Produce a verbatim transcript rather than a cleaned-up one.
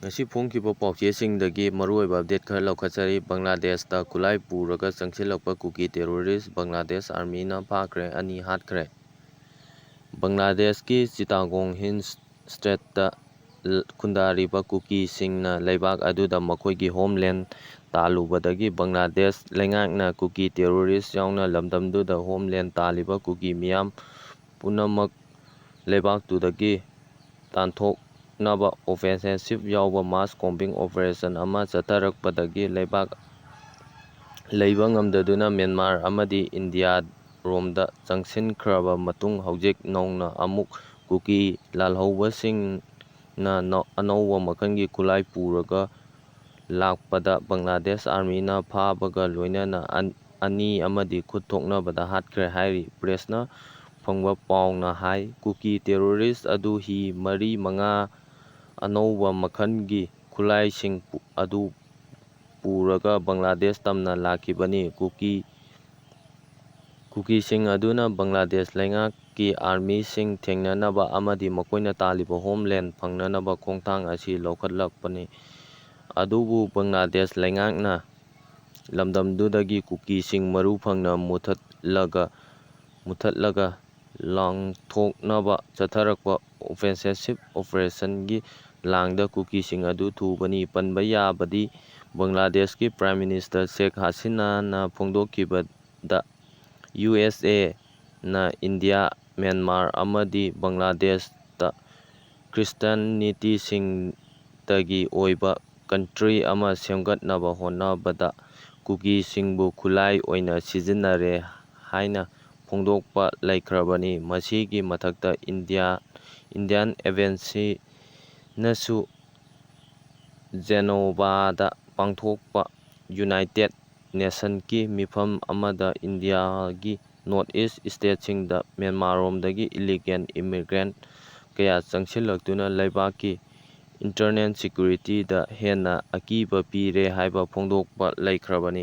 ꯉꯁꯤ ꯐꯣꯡꯈꯤꯕ ꯄꯥꯎꯆꯦꯁꯤꯡꯗꯒꯤ ꯃꯔꯨꯑꯣꯏꯕ update ꯈꯔ ꯂꯧꯈꯠꯆꯔꯤ꯫ ꯕꯪꯒ꯭ꯂꯥꯗꯦꯁꯇ ꯈꯨꯠꯂꯥꯏ ꯄꯨꯔꯒ ꯆꯪꯁꯤꯜꯂꯛꯄ ꯀꯨꯀꯤ terrorist ꯕꯪꯒ꯭ꯂꯥꯗꯦꯁ armyꯅ ꯐꯥꯈ꯭ꯔꯦ, ꯑꯅꯤ ꯍꯥꯠꯈ꯭ꯔꯦ꯫ ꯕꯪꯒ꯭ꯂꯥꯗꯦꯁꯀꯤ ꯆꯤꯇꯥꯒꯣꯡ Hill Stateꯇ ꯈꯨꯟꯗꯥꯔꯤꯕ ꯀꯨꯀꯤꯁꯤꯡꯅ ꯂꯩꯕꯥꯛ ꯑꯗꯨꯗ ꯃꯈꯣꯏꯒꯤ homeland ꯇꯥꯜꯂꯨꯕꯗꯒꯤ ꯕꯪꯒ꯭ꯂꯥꯗꯦꯁ ꯂꯩꯉꯥꯛꯅ ꯀꯨꯀꯤ terrorist ꯌꯥꯎꯅ ꯂꯝꯗꯝꯗꯨꯗ homeland ꯇꯥꯜꯂꯤꯕ ꯀꯨꯀꯤ ꯃꯤꯌꯥꯝ ꯄꯨꯝꯅꯃꯛ ꯂꯩꯕꯥꯛꯇꯨꯗꯒꯤ ꯇꯥꯟꯊꯣꯛꯅꯕ offensive ꯌꯥꯎꯕ mass combing operation ꯑꯃ ꯆꯠꯊꯔꯛꯄꯗꯒꯤ ꯂꯩꯕꯥꯛ ꯂꯩꯕ ꯉꯝꯗꯗꯨꯅ ꯃ꯭ꯌꯥꯟꯃꯥꯔ ꯑꯃꯗꯤ ꯏꯟꯗꯤꯌꯥ ꯔꯣꯝꯗ ꯆꯪꯁꯤꯟꯈ꯭ꯔꯕ ꯃꯇꯨꯡ, ꯍꯧꯖꯤꯛ ꯅꯧꯅ ꯑꯃꯨꯛ ꯀꯨꯀꯤ ꯂꯥꯜꯍꯧꯕꯁꯤꯡꯅ ꯅ-, ꯑꯅꯧꯕ ꯃꯈꯜꯒꯤ ꯈꯨꯠꯂꯥꯏ ꯄꯨꯔꯒ ꯂꯥꯛꯄꯗ ꯕꯪꯒ꯭ꯂꯥꯗꯦꯁ armyꯅ ꯐꯥꯕꯒ ꯂꯣꯏꯅꯅ ꯑꯟ-, ꯑꯅꯤ ꯑꯃꯗꯤ ꯈꯨꯠ ꯊꯣꯛꯅꯕꯗ ꯍꯥꯠꯈ꯭ꯔꯦ ꯍꯥꯏꯔꯤ꯫ Pressꯅ ꯐꯪꯕ ꯄꯥꯎꯅ ꯍꯥꯏ, ꯀꯨꯀꯤ terrorist ꯑꯗꯨ ꯍꯤ ꯃꯔꯤ ꯃꯉꯥ ꯑꯅꯧꯕ ꯃꯈꯜꯒꯤ ꯈꯨꯠꯂꯥꯏꯁꯤꯡ ꯄꯨ-, ꯑꯗꯨ ꯄꯨꯔꯒ ꯕꯪꯒ꯭ꯂꯥꯗꯦꯁ ꯇꯝꯅ ꯂꯥꯛꯈꯤꯕꯅꯤ꯫ ꯀꯨꯀꯤ, ꯀꯨꯀꯤꯁꯤꯡ ꯑꯗꯨꯅ ꯕꯪꯒ꯭ꯂꯥꯗꯦꯁ ꯂꯩꯉꯥꯛꯀꯤ armyꯁꯤꯡ ꯊꯦꯡꯅꯅꯕ ꯑꯃꯗꯤ ꯃꯈꯣꯏꯅ ꯇꯥꯜꯂꯤꯕ homeland ꯐꯪꯅꯅꯕ ꯈꯣꯡꯊꯥꯡ ꯑꯁꯤ ꯂꯧꯈꯠꯂꯛꯄꯅꯤ꯫ ꯑꯗꯨꯕꯨ ꯕꯪꯒ꯭ꯂꯥꯗꯦꯁ ꯂꯩꯉꯥꯛꯅ ꯂꯝꯗꯝꯗꯨꯗꯒꯤ ꯀꯨꯀꯤꯁꯤꯡ ꯃꯔꯨ ꯐꯪꯅ ꯃꯨꯊꯠꯂꯒ, ꯃꯨꯊꯠꯂꯒ ꯂꯥꯡꯊꯣꯛꯅꯕ ꯆꯠꯊꯔꯛꯄ offensive operationꯒꯤ ꯂꯥꯡꯗ ꯀꯨꯀꯤꯁꯤꯡ ꯑꯗꯨ ꯊꯨꯕꯅꯤ꯫ ꯄꯟꯕ ꯌꯥꯕꯗꯤ, ꯕꯪꯒ꯭ꯂꯥꯗꯦꯁꯀꯤ Prime Minister ꯁꯦꯈ ꯍꯁꯤꯅꯥꯅ ꯐꯣꯡꯗꯣꯛꯈꯤꯕꯗ, USAꯅ ꯏꯟꯗꯤꯌꯥ, ꯃ꯭ꯌꯥꯟꯃꯥꯔ ꯑꯃꯗꯤ ꯕꯪꯒ꯭ꯂꯥꯗꯦꯁꯇ Christianityꯁꯤꯡꯇꯒꯤ ꯑꯣꯏꯕ country ꯑꯃ ꯁꯦꯝꯒꯠꯅꯕ ꯍꯣꯠꯅꯕꯗ ꯀꯨꯀꯤꯁꯤꯡꯕꯨ ꯈꯨꯠꯂꯥꯏ ꯑꯣꯏꯅ ꯁꯤꯖꯤꯟꯅꯔꯦ ꯍꯥꯏꯅ ꯐꯣꯡꯗꯣꯛꯄ ꯂꯩꯈ꯭ꯔꯕꯅꯤ꯫ ꯃꯁꯤꯒꯤ ꯃꯊꯛꯇ ꯏꯟꯗꯤꯌꯥ, Indian Embassyꯅꯁꯨ ꯖꯦꯅꯣꯚꯥꯗ ꯄꯥꯡꯊꯣꯛꯄ United Nationꯀꯤ ꯃꯤꯐꯝ ꯑꯃꯗ ꯏꯟꯗꯤꯌꯥꯒꯤ North East stateꯁꯤꯡꯗ ꯃ꯭ꯌꯥꯟꯃꯥꯔꯔꯣꯝꯗꯒꯤ illegal immigrant ꯀꯌꯥ ꯆꯪꯁꯤꯜꯂꯛꯇꯨꯅ ꯂꯩꯕꯥꯛꯀꯤ internal securityꯗ ꯍꯦꯟꯅ ꯑꯀꯤꯕ ꯄꯤꯔꯦ ꯍꯥꯏꯕ ꯐꯣꯡꯗꯣꯛꯄ ꯂꯩꯈ꯭ꯔꯕꯅꯤ꯫